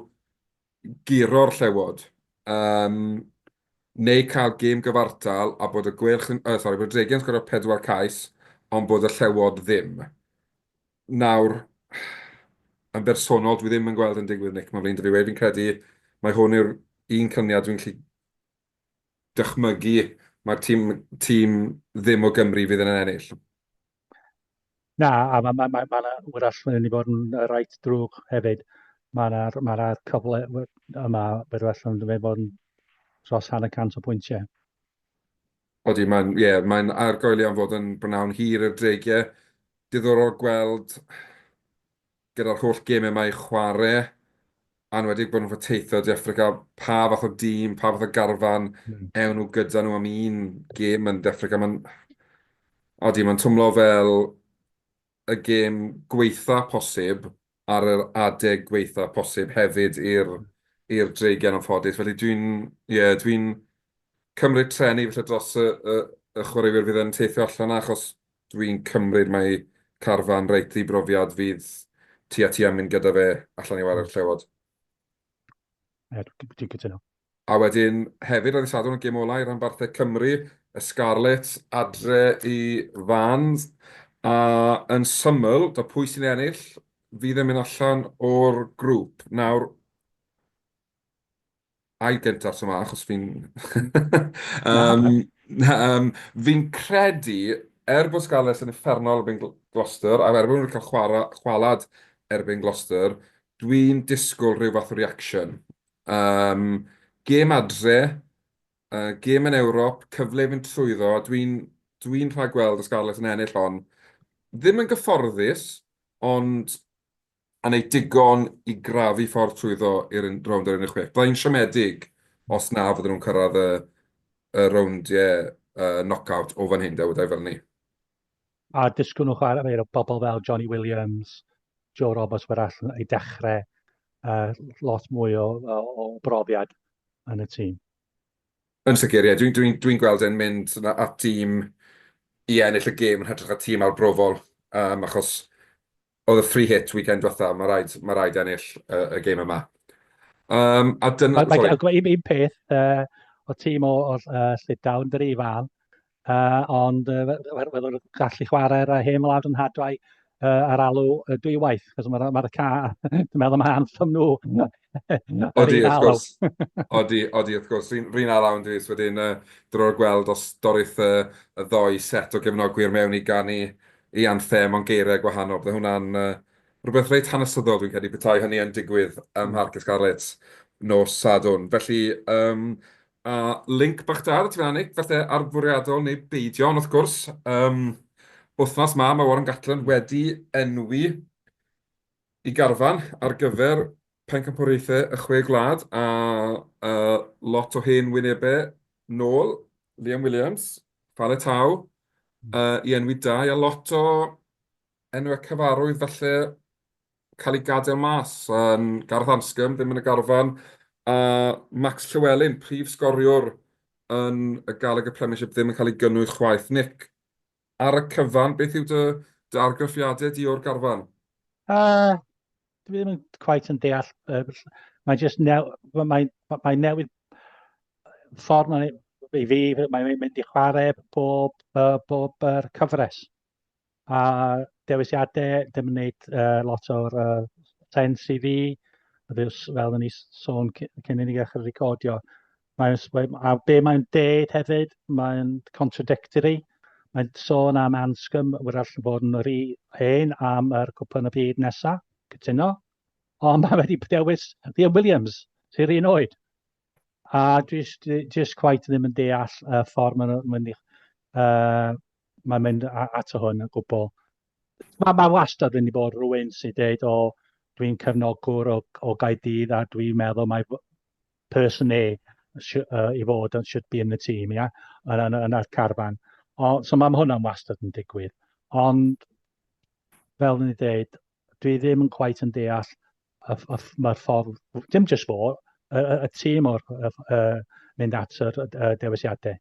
guro'r Llewod. Um, neu cael gêm gyfartal a bod y Gweilch yn... Uh, sorry, bod y Dreigiau'n sgorio pedwar cais, ond bod y Llewod ddim. Nawr, yn bersonol, dwi ddim yn gweld yn digwydd, Nick, mae'n flin 'da fi weud. Fi'n credu mai hwn yw'r un cyniad dwi'n gallu dychmygu mae'r tîm, tîm ddim o Gymru fydd yn ennill. Na, a mae ma, ma, ma, ma wrach mae'n mynd i fod yn reit drwg hefyd. Mae yna ma cyfle yma, wrach yn mynd i fod yn dros hanner cant o pwyntiau. Odi, mae'n ie, mae'n argoeli am fod yn brynawn hir i'r Dreigiau. Diddorol gweld gyda'r holl gemau mae i chwarae, a enwedig bod nhw'n fod teithio De Affrica, pa fath o dîm, pa fath o garfan mm. ewn nhw gyda nhw am un gêm yn De Affrica. Mae'n, odi, mae'n twmlo fel y gêm gweitha posib ar yr adeg gweitha posib hefyd i'r i'r Dreigiau yn anffodus. Felly dwi'n, ie, yeah, dwi'n cymryd treni felly dros y, y, y chwaraewyr fydd yn teithio allan achos Dwi'n cymryd mai carfan reit ddibrofiad fydd tua tua yn mynd gyda fe allan i ware'r Llewod. Ie, dwi'n cytuno. A wedyn hefyd ar ddydd Sadwrn y gêm ola i ranbarthau Cymru, y Scarlets adre i Fans. A yn syml, da pwy sy'n ennill? fydd yn mynd allan o'r grŵp. Nawr, ai gyntaf tro 'ma, achos fi'n... um, fi'n credu, er bod Scarlets yn uffernol erbyn Gloucester, a er bod nhw wedi cael chwara, chwalad erbyn Gloucester, dwi'n disgwyl rhyw fath o reaction. Gêm adre, gêm yn Ewrop, cyfle i fynd trwyddo, dwi'n dwi rhagweld y Scarlets yn ennill hon. Ddim yn gyfforddus, ond a wneud digon i grafu ffordd trwyddo i'r rownd yr 16. Byddai'n siomedig os na fydden nhw'n cyrraedd y, y rowndiau knockout o fan hyn, dewdau fel ni. A disgwyl nhw chwarae efo bobl fel Johnny Williams, Joe Roberts wrach i dechrau lot mwy o, o, o brofiad yn y tîm. Yn sicr, ie. Dwi'n dwi, dwi gweld e'n mynd at tîm i ennill y gêm yn hytrach na tîm arbrofol, achos oedd y free hit weekend diwetha, mae rhaid, ma rhaid ennill y, y gêm yma. A dyna... Mae, mae, un, un peth, o tîm o, o Llydaw yn dyri fan, ond fydden nhw'n gallu chwarae'r hen wlad yn hadwau ar alw dwywaith, cos mae'r ma ca, dwi'n meddwl mae anthem nhw. Odi, wrth gwrs. Odi, odi, wrth gwrs. Rhyn alaw yn dweud, wedyn dro'r gweld os dorith y, y ddoi set o gefnogwyr mewn i ganu i anthem ond geiriau gwahanol. Bydde hwnna'n rhywbeth reit hanesyddol, dwi'n credu, petai hynny yn digwydd ym Mharc y Scarlets nos Sadwrn. Felly, um, a link bach da ar y ti Nick, falle arfwriadol neu beidio, ond wrth gwrs, um, wythnos ma, mae Warren Gatland wedi enwi i garfan ar gyfer Pencampwriaethau y Chwe Gwlad a lot o hen wynebau nôl, Liam Williams, Faletau, i enwi dau, a lot o enwau cyfarwydd falle cael eu gadael mas. Um, Gareth Anscombe ddim yn y garfan, a Max Llewellyn, prif sgoriwr yn y Gallagher Premiership ddim yn cael ei gynnwys chwaith. Nick, ar y cyfan, beth yw dy, dy argraffiadau di o'r garfan? Dwi ddim yn quite yn deall. Mae just new, mae, mae newid ffordd mae'n i fi, mae'n mynd i chwarae bob, bob cyfres. A dewisiadau ddim yn gwneud lot o'r sens i fi, fel, fel o'n i sôn cyn i ni ddechrau recordio. Mae'n, a be mae'n deud hefyd, mae'n contradictory. Mae'n sôn am Anscombe, wrach bod yn rhy hen am yr cwpan y byd nesaf, cytuno. Ond mae wedi dewis Liam Williams, sy'n yr un oed. A dwi just, just quite ddim yn deall y ffordd mae'n mynd, mae'n mynd ato hwn yn gwbl. Mae ma wastad wedi bod rhywun sy'n dweud, o, dwi'n cefnogwr o, o Gaerdydd a dwi'n meddwl mae person A i fod yn should be in the team, ia, yn, yn, yn, yn carfan. O, so mae hwnna'n wastad yn digwydd. Ond, fel ni dweud, dwi ddim yn quite yn deall y, y, mae'r ffordd, dim jyst fo, y, y, y tîm o'r y, y, mynd at yr y dewisiadau.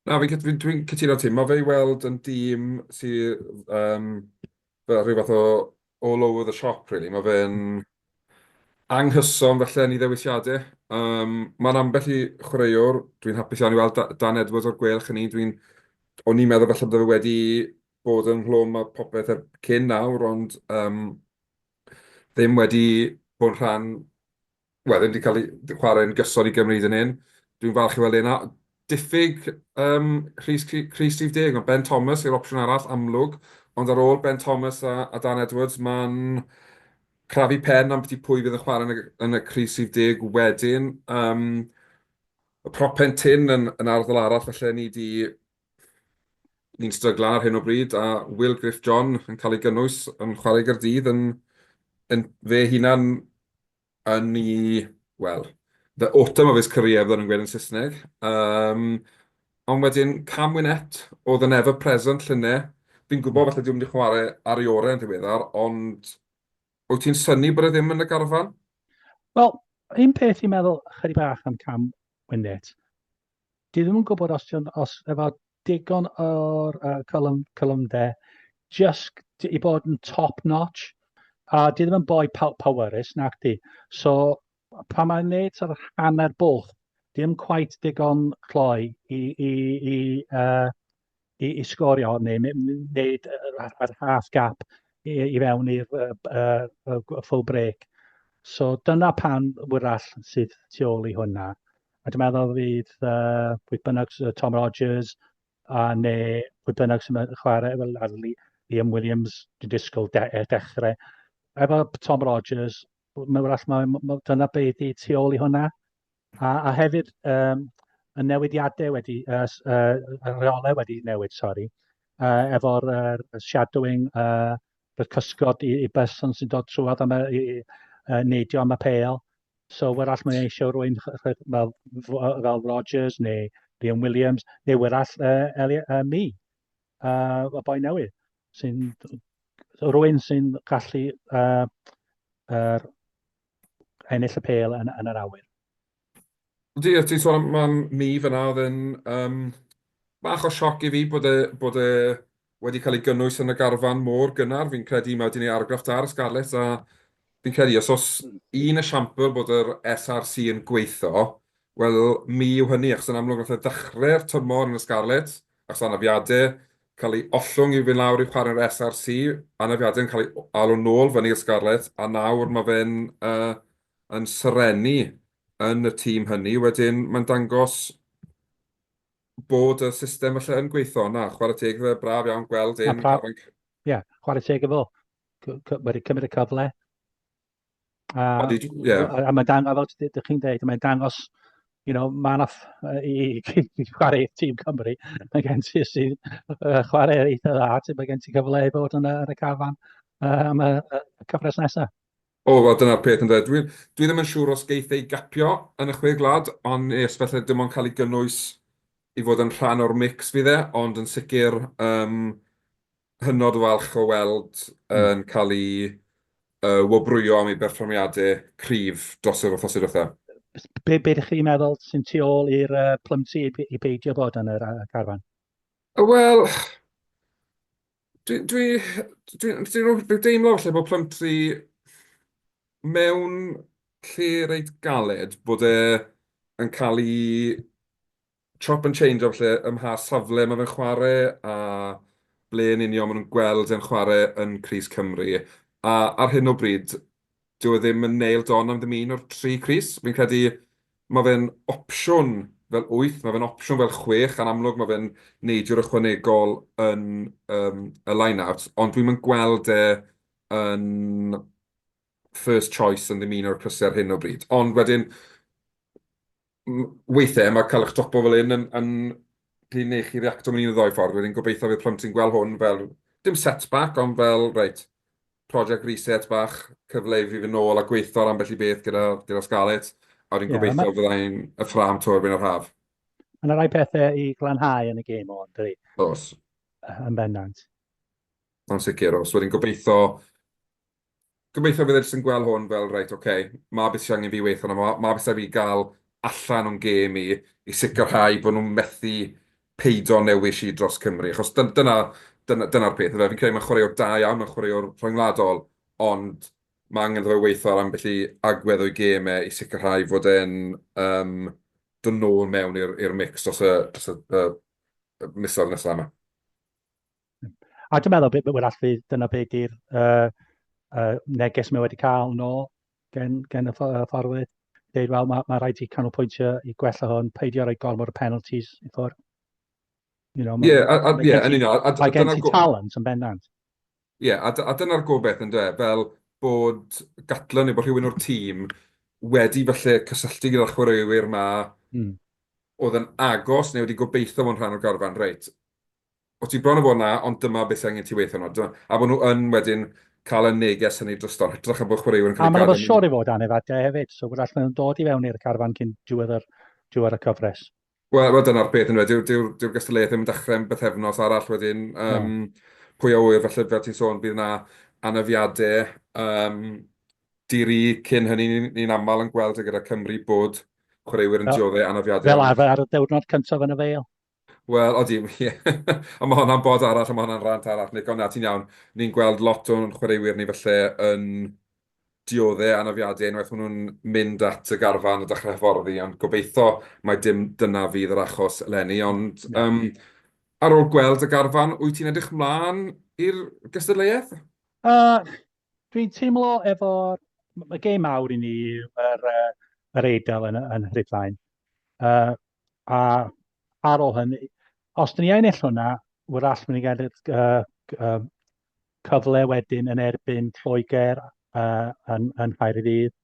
Na, fi'n fi, dwi cytuno ti. Mae fe i weld yn dîm sydd fel rhyw fath o all over the shop, really. Mae fe'n anghyson falle yn ei ddewisiadau. Mae'n ambell i chwaraewr, dwi'n hapus iawn i weld Dan Edwards o'r Gweilch yn un. Dwi'n, o'n i'n meddwl falle bydde fe wedi bod yng nghlwm a popeth er cyn nawr, ond ddim wedi bod yn rhan wel, ddim wedi cael ei chwarae'n gyson i Gymru hyd yn hyn. Dwi'n falch i weld e 'na. Diffyg um, Rhys, Rhys Rhif Deg, mae Ben Thomas yw'r opsiwn arall amlwg, ond ar ôl Ben Thomas a, a Dan Edwards, mae'n crafu pen am beth pwy fydd yn chwarae yn y, yn y crys rhif deg wedyn. Um, y prop pen tyn yn, yn ardal arall, felly ni di ni'n stryglan ar hyn o bryd, a Will Griff John yn cael ei gynnwys yn chwarae i Gaerdydd yn, yn fe hunan yn i, wel, the autumn of his career, fydden nhw'n gweud yn Saesneg. Um, ond wedyn, Cam Winnett, oedd yn ever present llynedd. Fi'n gwybod falle dwi'n mynd i chwarae ar ei orau yn ddiweddar, ond wyt ti'n synnu bod e ddim yn y garfan? Wel, un peth i'n meddwl chydig bach am Cam Winnett, dwi ddim yn gwybod os, os efo digon o'r cylym, cylymde just i bod yn top notch. A di ddim yn boi powerus, nac di. So, pan mae'n neud sort of hanner bwlch, di ddim quite digon cloi i, i, i, uh, i, i sgorio neu wneud yr half gap i, i fewn i'r full break. So dyna pan wyrall sydd tu ôl i hwnna. A dwi'n meddwl fydd pwy bynnag, Tom Rogers, a neu pwy bynnag sy'n chwarae, fel ar Liam Williams, dwi'n disgwyl de dechrau. Efo Tom Rogers, mae wrach, mae, mae, dyna beth i tu ôl i hwnna. A, a hefyd, um, y newidiadau wedi, y rheolau wedi newid, sori, efo'r shadowing, y cysgod i, i berson sy'n dod trwad am y, i, i, neidio am y pêl. So, wrach mae eisiau rhywun fel, fel Rogers neu Liam Williams, neu wrach Eli, mi, y boi newydd, sy'n rhywun sy'n gallu ennill y pêl yn, yn yr awyr. Ydy, a ti'n sôn am, am mi fyna, oedd yn um, bach o sioc i fi bod e, bod e wedi cael ei gynnwys yn y garfan mor gynnar. Fi'n credu mae wedi gwneud argraff da ar y Scarlets, a fi'n credu os oes un esiampl bod yr SRC yn gweithio, wel, mi yw hynny, achos yn amlwg nath e ddechrau'r tymor yn y Scarlets, achos anafiadau, cael ei ollwng i fynd lawr i chwarae'r SRC, anafiadau yn cael ei alw nôl fyny i'r Scarlets, a nawr mae fe'n uh, yn serennu yn y tîm hynny, wedyn mae'n dangos bod y system falle yn gweithio. Na, chwarae teg iddo fe, braf iawn gweld e'n... Ie, yeah, chwarae teg efo. Wedi cymryd y cyfle. A, yeah. a, a mae'n dangos, fel ydych chi'n dweud, mae'n dangos, you know, mae yna i, i, i chwarae tîm Cymru, mae gen ti sy'n uh, chwarae eitha dda, mae gen ti cyfle i fod yn y, yn y carfan uh, am y, y cyfres nesaf. O, wel dyna'r peth ynde. Dwi, dwi ddim yn siŵr os geith ei gapio yn y chwe gwlad, ond nes felly dim ond cael ei gynnwys i fod yn rhan o'r mix fydd e, ond yn sicr um, hynod o falch o weld yn cael ei uh, wobrwyo am ei berfformiadau cryf dros yr wythnos diwetha. Be, be ydych chi'n meddwl sy'n tu ôl i'r uh, Plumtree i, i beidio bod yn yr uh, carfan? Wel, Dwi, dwi, dwi, dwi, dwi deimlo falle bod Plumtree mewn lle reit galed, bod e yn cael ei chop and change o falle ym mha safle mae fe'n chwarae a ble yn union maen nhw'n gweld e'n chwarae yn crys Cymru. A ar hyn o bryd, dyw e ddim yn nailed on am ddim un o'r tri crys. Fi'n credu mae fe'n opsiwn fel wyth, mae fe'n opsiwn fel chwech, a'n amlwg mae fe'n neidiwr ychwanegol yn um, y line-out, ond dwi'm yn gweld e yn first choice yn ddim un o'r crysau ar hyn o bryd. Ond wedyn, weithiau mae cael eich dropo fel hyn yn, yn gallu gwneud chi reacto mewn un o ddoi ffordd. Wedyn gobeithio fydd Plumtree yn gweld hwn fel, dim setback, ond fel, reit, project reset bach, cyfle i fi fynd nôl a gweithio ar ambell i beth gyda, gyda Scarlets, a wedyn yeah, gobeithio ma... fyddai'n y ffrâm to erbyn yr haf. Mae yna rai pethau i glanhau yn y gêm o'n, dydy? Os. Yn bendant. Yn sicr, os. Wedyn gobeithio Gobeithio fydd e jyst yn gweld hwn fel, reit, ocê, ma' beth sydd angen fi weithio arno, ma' ma' beth sydd fi gael allan o'n gêm i, i sicrhau bod nhw'n methu peido newis i dros Cymru. Achos dyna, dyna, dyna'r peth, ife? Fi'n credu mae'n chwaraewr da iawn, mae'n chwaraewr rhyngwladol, ond mae angen iddo fe weithio ar ambell i agwedd o'i gêm e i sicrhau fod e'n um, dod nôl mewn i'r mix dros y, dros y, y, y misoedd nesaf yma. A dwi'n meddwl, be, wrach fydd dyna be di'r uh, uh, neges mae wedi cael nôl gen, gen y fforwydd. Dweud, wel, mae, mae rhaid i canolbwyntio i gwella hwn, peidio rhoi gormod o penalties i ffwrdd. You know, yeah, a, a, yeah, yn union. Mae gen ti talent yn bendant. Ie, yeah, a, a dyna'r gobeith yn de, fel bod Gatland neu bod rhywun o'r tîm wedi falle cysylltu gyda'r chwaraewyr ma oedd yn agos neu wedi gobeithio bod yn rhan o'r garfan, reit, o ti bron o fod 'na, ond dyma beth sydd angen ti weithio arno. Dyma, a bod nhw yn wedyn cael y neges hynny drosto, yn hytrach na bod chwaraewyr yn cael eu gadael. A maen nhw'n siŵr i fod anifadau hefyd, so wrach maen nhw'n dod i fewn i'r carfan cyn diwedd yr, diwedd y cyfres. Wel, wel dyna'r peth yndyfe, dyw'r dyw, dyw gystadleuaeth ddim yn dechrau am bythefnos arall wedyn. Um, no. Pwy a ŵyr, falle fel ti'n sôn, bydd yna anafiadau um, diri cyn hynny. Ni'n ni aml yn gweld e gyda Cymru bod chwaraewyr yn dioddef anafiadau. Fel arfer ar y diwrnod cyntaf yn y Vale. Wel, odi, ie. Ond mae hwnna'n bod arall, a mae hwnna'n rant arall, Nick. Ond na, ti'n iawn. Ni'n gweld lot o'n chwaraewyr ni falle yn dioddef anafiadau unwaith maen nhw'n mynd at y garfan a dechrau hyfforddi, ond gobeithio mai dim dyna fydd yr achos eleni. Ond um, ar ôl gweld y garfan, wyt ti'n edrych mlaen i'r gystadleuaeth? Dwi'n teimlo efo'r... Y gêm mawr i ni yw yr, yr Eidal yn, yn Rhufain. A ar ôl hynny, os dyn ni ennill hwnna, wrach mynd i gael cyfle wedyn yn erbyn Lloegr yn, yn Nghaerdydd,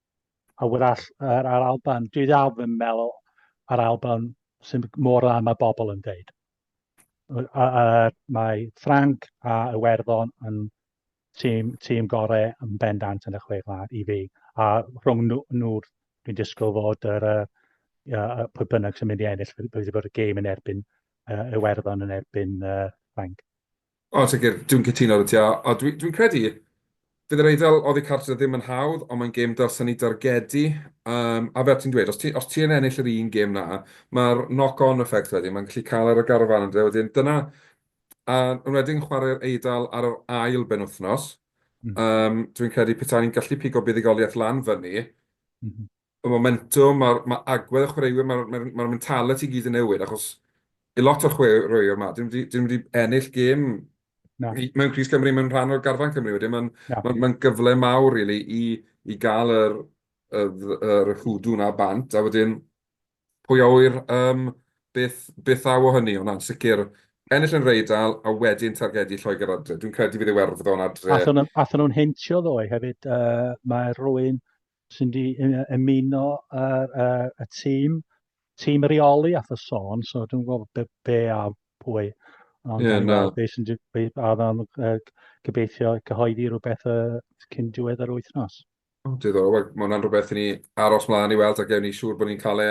a wrach yr, yr Alban. Dwi dal ddim yn meddwl yr Alban sy'n mor dda mae bobl yn deud. A, a, mae Ffranc a Iwerddon yn tîm, tîm gorau yn bendant yn y chwe gwlad i fi. A rhwng nhw, nhw dwi'n disgwyl fod yr, uh, pwy bynnag sy'n mynd i ennill, bydd bod y gêm yn erbyn uh, Iwerddon yn erbyn Ffrainc. O, sicr, dwi'n cytuno 'da ti, a, a dwi'n dwi credu fydd yr Eidal oddi cartre ddim yn hawdd, ond mae'n gêm dylsen ni dargedu. Um, a fel ti'n dweud, os ti, os ti yn ennill yr un gêm na, mae'r knock-on effect wedyn, mae'n gallu cael ar y garfan yn wedyn. Dyna, a yn wedyn chwarae'r Eidal ar yr ail benwythnos. Um, dwi'n credu petai ni'n gallu pigo buddugoliaeth lan fyny, y momentwm, mae'r ma agwedd y chwaraewyr, mae'r ma ma mentality gyd yn newid, achos i lot o'r chwaraewyr yma, dyn nhw wedi ennill gêm no. mewn Cris Cymru, mewn rhan o'r garfan Cymru wedyn, mae'n ma, ma gyfle mawr, really, i, i gael yr, yr, yr hwdw na bant, a wedyn pwy a ŵyr um, beth, beth ddaw o hynny, ond na'n sicr ennill yn Reidal a wedyn targedu Lloegr adre. Dwi'n credu fydd Iwerddon adre. Athyn nhw'n hintio ddoe hefyd, mae rhywun sy'n di ymuno yr, y, y tîm, tîm reoli ath y sôn, so dwi'n gwybod be, be a pwy. Ond yeah, no. be sy'n digwydd, a dda'n uh, gobeithio cyhoeddi rhywbeth uh, cyn diwedd yr wythnos. Oh, diddorol, wel, mae hwnna'n rhywbeth i ni aros mlaen i weld a gewn ni siŵr bod ni'n cael e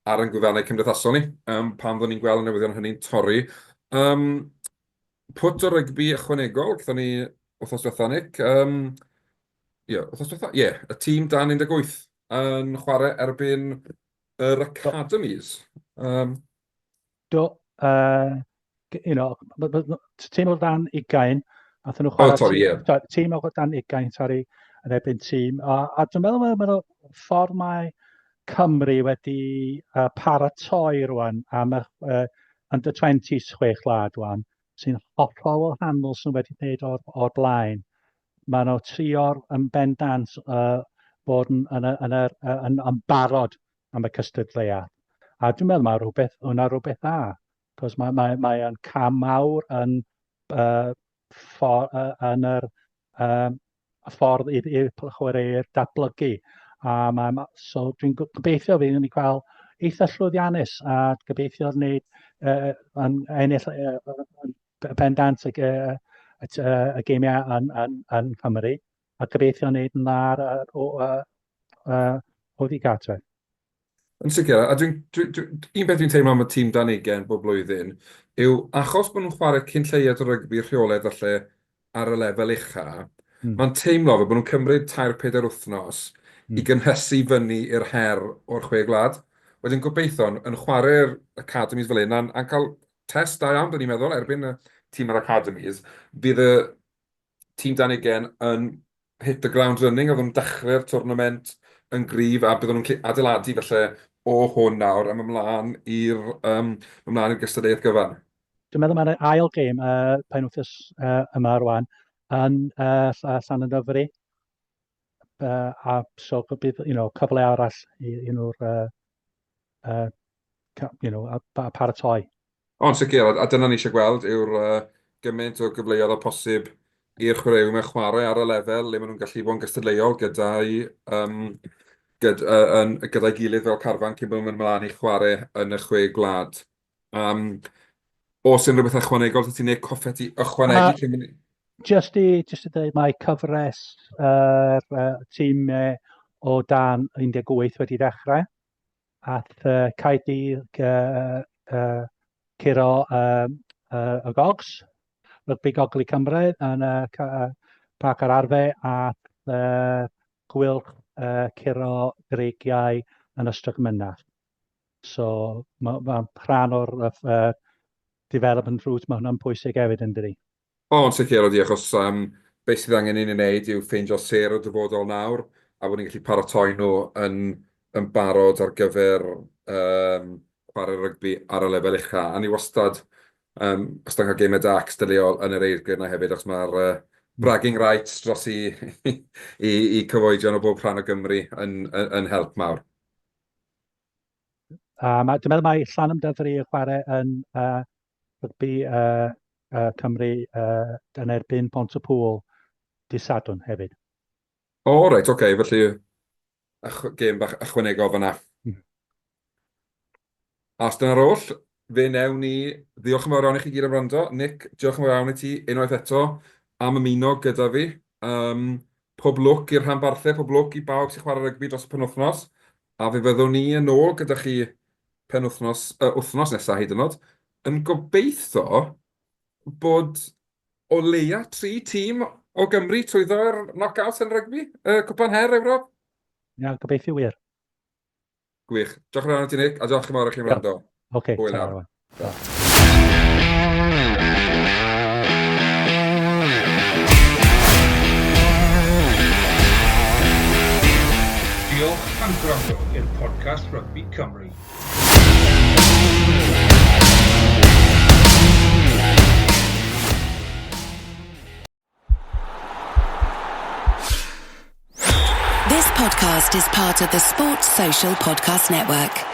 ar ein gwefannau cymdeithasol ni, um, pan fyddwn ni'n gweld y newyddion hynny'n torri. Um, pwt o rygbi ychwanegol, gyda ni wythnos diwetha, Nick. Um, Ie, wythnos diwetha? Ie, y tîm dan 18 yn chwarae erbyn yr Academies. Um, Do, uh, you know, tîm o dan 20, athyn nhw chwarae... Oh, sorry, yeah. Tîm o dan 20, sorry, yn erbyn tîm. A, a dwi'n meddwl mae'n ma ffordd mae Cymru wedi paratoi rwan am y under 20s chwech wlad rwan, sy'n hollol wahanol sy'n wedi gwneud o'r, or blaen. Maen nhw trio'r yn bendant uh, bod yn, yn, yn, yn, yn, yn barod am y cystadleuaeth. A dwi'n meddwl mae rhywbeth, hwnna rhywbeth dda, cos mae, mae, mae yn cam mawr yn, uh, ffor, uh, yn yr uh, ffordd i'r chwaraewyr datblygu. A mae, so dwi'n gobeithio fydd ni'n cael eitha llwyddiannus a gobeithio wneud uh, yn ennill uh, bendant y, y, y, y geimiau yn, yn, yn Nghymru a gobeithio wneud yn dda ar, o, uh, oddi gartref. Yn sicr, a dwi'n, dwi, dwi, un peth dwi'n teimlo am y tîm dan ugain bob blwyddyn yw achos bod nhw'n chwarae cyn lleied o rygbi rheolaidd falle ar y lefel ucha, mm. mae'n teimlo fel bod nhw'n cymryd tair pedair wythnos mm. i gynhesu fyny i'r her o'r chwe gwlad. Wedyn gobeithio yn chwarae'r academies fel hyn, a'n, a'n cael test da iawn, dyn ni'n meddwl, erbyn y tîm yr academies, bydd y tîm dan ugain yn hit the ground running, oedden nhw'n dechrau'r tournament yn gryf a byddwn nhw'n gallu adeiladu felly o hwn nawr am ymlaen i'r um, ymlaen i'r gystadleuaeth gyfan. Dwi'n meddwl mae'r ail gêm uh, penwythnos uh, yma rwan yn uh, Llanymddyfri. Uh, a so bydd you know, cyfle arall i, i nhw'r uh, uh, you know, a, a paratoi. Ond sicr, a, a dyna ni eisiau gweld yw'r uh, gymaint o gyfleoedd â posib i'r chwaraewyr mewn chwarae ar y lefel le maen nhw'n gallu bod yn gystadleuol gyda'i um, gyd, uh, yn, gyda'i gilydd fel carfan cyn bod nhw'n mynd ymlaen i chwarae yn y chwe gwlad. Um, oes unrhyw beth ychwanegol ti'n neud hoffet ti ychwanegu uh, cyn mynd? Just i, just i dweud, mae cyfres yr uh, uh, tîm o dan 18 wedi dechrau. Ath uh, Caerdydd uh, uh, curo uh, uh, y Gogs, Rygbi Gogledd Cymru yn y uh, Parc yr Arfe, a uh, Gweilch uh, curo Dreigiau yn Ystrad Mynach. So mae ma rhan o'r uh, development route, mae hwnna'n pwysig hefyd yn dydi. O, yn sicr ydy, achos um, beth sydd angen i ni wneud yw ffeindio sêr y dyfodol nawr, a bod ni'n gallu paratoi nhw yn, yn barod ar gyfer um, chwarae rygbi ar y lefel ucha. A ni wastad, um, wastad yn cael gemau da cystadleuol yn yr Eirgrid yna hefyd, achos mae'r uh, Bragging rights dros i, i, i cyfoedion o bob rhan o Gymru yn, yn, yn help mawr. A ma, dwi'n meddwl mai Llanymddyfri yn chwarae yn rygbi Cymru yn erbyn Pont-y-pŵl dydd Sadwrn hefyd. O, reit, oce, okay, felly gêm bach ychwanegol fan'na. A os dyna'r oll, fe wnewn ni ddiolch yn fawr iawn i chi gyd am wrando. Nick, diolch yn fawr iawn i ti unwaith eto am ymuno gyda fi. Um, pob lwc i'r rhanbarthau, pob lwc i bawb sy'n chwarae rygbi dros y penwythnos. A fe fyddwn ni yn ôl gyda chi penwythnos, wythnos nesaf hyd yn oed, yn gobeithio bod o leia 3 tîm o Gymru trwyddo'r knock-out yn rygbi, y Cwpan Her Ewrop. Ia, gobeithio wir. Gwych. Diolch yn fawr i ti, Nick, a diolch yn fawr i chi'n wrando. Oce, okay, ta Owen. Diolch am gwrando i'r podcast Rygbi Cymru. This podcast is part of the Sports Social Podcast Network.